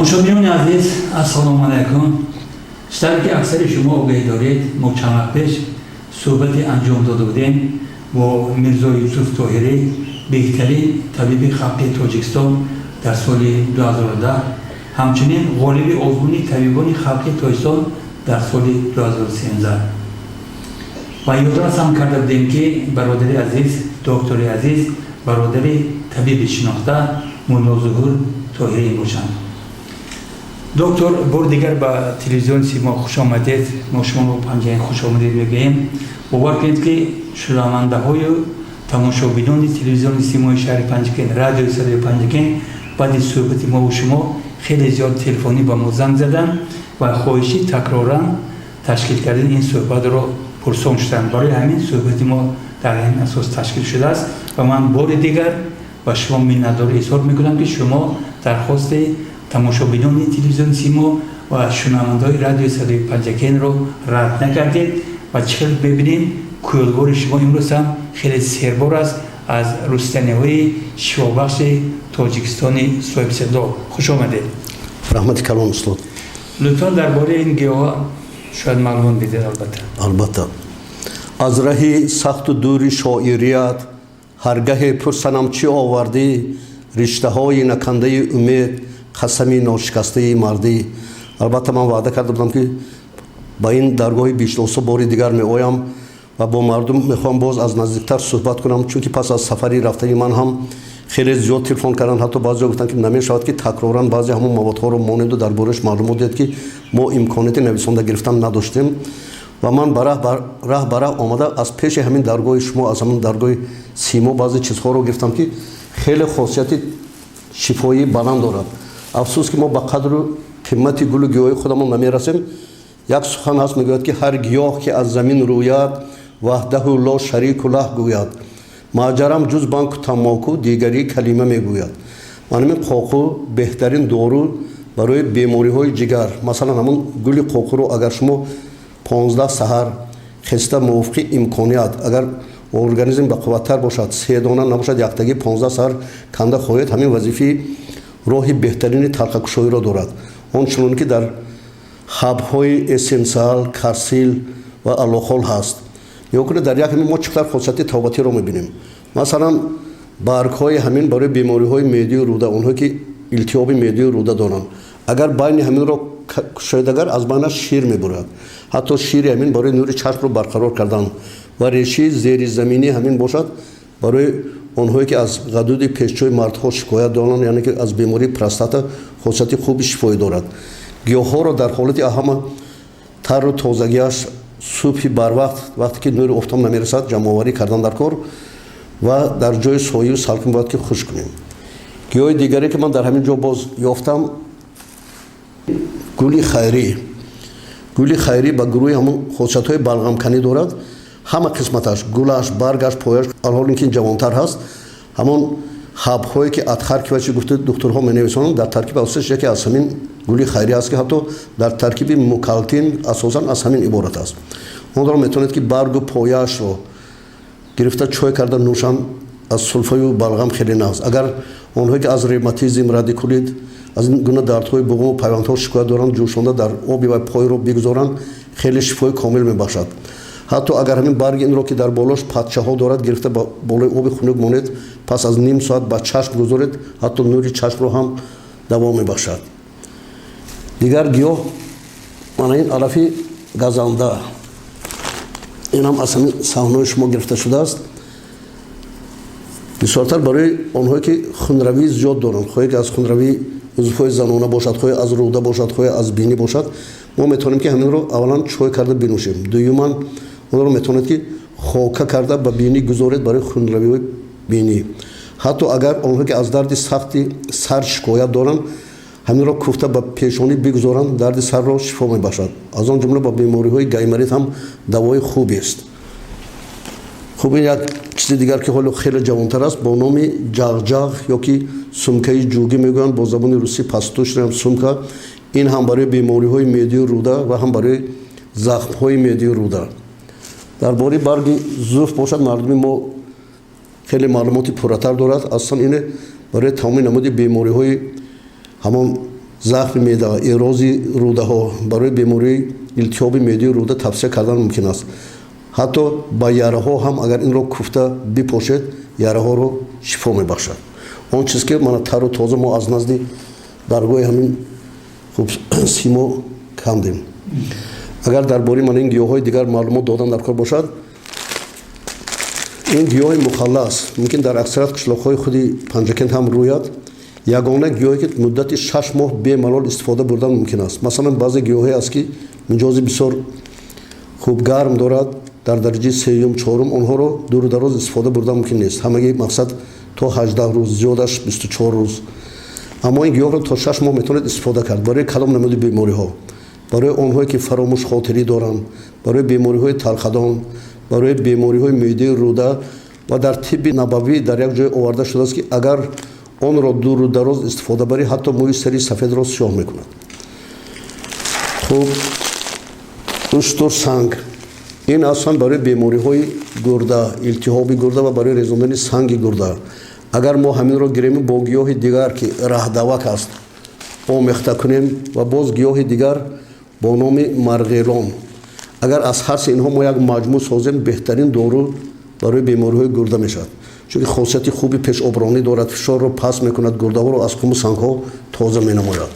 Тамошобинони азиз, ассалому алайкум. Чӣ тавре ки аксари шумо огаҳӣ доред, мо чанд вақт пеш суҳбате анҷом дода будем бо Мирзо Юсуф Тоҳирӣ, беҳтарин табиби халқи Тоҷикистон дар соли 2010, ҳамчунин ғолиби озмуни табибони халқи Тоҷикистон дар соли 2013, ва ёдрас ҳам карда будем, ки бародари азиз, доктори азиз, бародари табиби шинохта Муллозуҳур Тоҳирӣ бошанд. Доктор, бори дигар ба телевизиони Симо хуш омадед. Мо шуморо панҷаин хуш омадед мегӯем. Бовар кунед, ки шунавандаҳою тамошобинони телевизиони Симои шаҳри Панҷакент, радиои Садои Панҷакент баъди суҳбати мову шумо хеле зиёд телефонӣ ба мо занг заданд ва хоҳиши такроран ташкил кардани ин суҳбатро пурсон шуданд. Барои ҳамин суҳбати мо дар ҳамин асос ташкил шудааст ва ман бори дигар ба шумо миннатдорӣ изҳор мекунам, ки шумо дархости тамошобинони телевизиони Симо ва шунавандаҳои радиои Садои Панҷакентро рад накардед. Ва чӣ хел мебинем, кӯлбори шумо имрӯз ҳам хеле сербор аст аз рустаниҳои шифобахши Тоҷикистони соҳибистиқлол. Хуш омадед. Раҳмати калон, устод. Лутфан, дар бораи ин гиёҳ шояд маълумот бидед, албатта. Албатта. Аз раҳи сахту дури шоирият ҳаргаҳе пурсанам, чӣ овардӣ, риштаҳои накандаи умед, қасами ношикастаи мардӣ. Албатта, ман ваъда карда будам, ки ба ин даргоҳи бишносо бори дигар меоям ва бо мардум мехоҳам боз аз наздиктар суҳбат кунам, чунки пас аз сафари рафтани ман ҳам хеле зиёд телефон карданд. Ҳатто баъзеҳо гуфтанд, ки намешавад, ки такроран баъзе ҳамон маводҳоро монеду дар борааш маълумот диҳед, ки мо имконияти нависонда гирифтан надоштем. Ва ман ба раҳ ба раҳ омада, аз пеши ҳамин даргоҳи шумо, аз ҳамин даргоҳи Симо баъзе чизҳоро гирифтам, ки хеле хосияти шифоӣ баланд дорад. Афсӯс, ки мо ба қадру қимати гулу гиёҳи худамон намерасем. Як сухан ҳаст, мегӯяд, ки ҳар гиёҳ, ки аз замин рӯяд, ваҳдаҳу ло шарику лаҳ гӯяд, маҷарам ҷуз банку тамоку дигарӣ калима мегӯяд. Манамин қоқу беҳтарин дору барои бемориҳои ҷигар. Масалан, ҳамон гули қоқуро агар шумо 15 саҳар хеста, мувофиқи имконият, агар организм бақувваттар бошад, се дона набошад, яктагӣ 15 саҳар канда хоҳед, ҳамин вазифаи роҳи беҳтарини талқакушоиро дорад, он чунон ки дар ҳабҳои эссенсиал, карсил ва аллохол ҳаст. Ё кунед, дар як ҳамин мо чӣ қадар хосияти табобатиро мебинем. Масалан, баргҳои ҳамин барои бемориҳои меъдию рӯда, онҳое ки илтиҳоби меъдию рӯда доранд, агар байни ҳаминро кушоед, агар аз байнаш шир мебурад. Ҳатто шири ҳамин барои нури чашмро барқарор кардан ва решии зеризаминӣ ҳамин бошад, барои онҳое ки аз ғадуди пешчои мардҳо шикоят доранд, яъне ки аз бемории простата, хосияти хуби шифоӣ дорад. Гиёҳҳоро дар ҳолати ҳама тару тозагиаш, субҳи барвақт, вақте ки нури офтоб намерасад, ҷамъоварӣ кардан дар кор ва дар ҷои сояю салқин бояд ки хушк кунем. Гиёҳи дигаре, ки ман дар ҳамин ҷо боз ёфтам, гули хайрӣ. Гули хайрӣ ба гурӯҳи ҳамон хосиятҳои балғамканӣ дорад. Ҳама қисматаш, гулаш, баргаш, пояш, алҳол ин ки ҷавонтар ҳаст, ҳамон ҳабҳое ки атхаркивачи гуфта духтурҳо менависонанд, дар таркиби асосиш яке аз ҳамин гули хайрӣ аст, ки ҳатто дар таркиби мукалтин асосан аз ҳамин иборат аст. Онро метавонед, ки баргу пояашро гирифта, чой карда нӯшанд, аз сулфаю балғам хеле нағз. Агар онҳое ки аз ревматизм, радикулит, аз ин гуна дардҳои буғуму пайвандҳо шикоят доранд, ҷӯшонда дар оби ва пойро бигузоранд, хеле шифои комил мебахшад. Ҳатто агар ҳамин барги инро, ки дар болош патчаҳо дорад, гирифта, ба болои оби хунук монед, пас аз ним соат ба чашм гузоред, ҳатто нури чашмро ҳам давом мебахшад. Дигар гиёҳ мана ин алафи газанда. Инам аз ҳамин саҳнаҳои шумо гирифта шудааст. Бисёртар барои онҳое ки хунравии зиёд доранд, хоҳе ки аз хунравии узвҳои занона бошад, хоҳе аз рӯда бошад, хоҳе аз бинӣ бошад, мо метавонем, ки ҳаминро аввалан чой карда бинӯшем, дуюман онро метавонед, ки хока карда ба бинӣ гузоред барои хунравиҳои бинӣ. Ҳатто агар онҳое ки аз дарди сахти сар шикоят доранд, ҳаминро куфта ба пешонӣ бигузоранд, дарди сарро шифо мебахшад. Аз он ҷумла ба бемориҳои гайморит ҳам давои хубест. Хуб, ин як чизи дигар, ки ҳоло хеле ҷавонтар аст, бо номи ҷағҷағ ё ки сумкаи ҷугӣ мегӯянд, бо забони русӣ пастушная сумка. Ин ҳам барои бемориҳои меъдию рӯда ва ҳам барои захмҳои меъдию рӯда. Дар бораи барги зуф бошад, мардуми мо хеле маълумоти пурратар дорад. Аслан ине барои тамоми намуди бемориҳои ҳамон Захми меъда, эрози рӯдаҳо, барои бемории илтиҳоби меъдаи рӯда тавсия кардан мумкин аст. Ҳатто ба яраҳо ҳам агар инро куфта бипошед, яраҳоро шифо мебахшад. Он чиз ки мана тару тоза мо аз назди даргоҳи ҳамин хуб симо кандем. Агар дар бораи мана ин гиёҳҳои дигар маълумот додан дар кор бошад, ин гиёҳи мухаллас мумкин дар аксарият қишлоқҳои худи Панҷакент ҳам рӯяд. Ягона гиёҳе ки муддати 6 моҳ бемалол истифода бурдан мумкин аст. Масалан, баъзе гиёҳе аст, ки миҷози бисёр хуб гарм дорад, дар дараҷаи сеюм, чорум, онҳоро дуру дароз истифода бурдан мумкин нест. Ҳамагӣ мақсад то 18 рӯз, зиёдаш 24 рӯз. Аммо ин гиёҳро то 6 моҳ метавонед истифода кард. Барои кадом намуди бемориҳо? Барои онҳое ки фаромӯшхотирӣ доранд, барои бемориҳои талхадон, барои бемориҳои меъдаи рӯда. Ва дар тибби набавӣ дар як ҷой оварда шудааст, ки агар онро дуру дароз истифода барӣ, ҳатто мӯи сари сафедро сиёҳ мекунад. Хуб, уштурсанг, ин аслан барои бемориҳои гурда, илтиҳоби гурда ва барои резондани санги гурда. Агар мо ҳаминро гирем, бо гиёҳи дигар, ки раҳдавак аст, омехта кунем ва боз гиёҳи дигар бо номи марғелон, агар аз ҳар се инҳо мо як маҷмӯъ созем, беҳтарин дору барои бемориҳои гурда мешавад, чунки хосияти хуби пешобронӣ дорад, фишорро паст мекунад, гурдаҳоро аз хуму сангҳо тоза менамояд.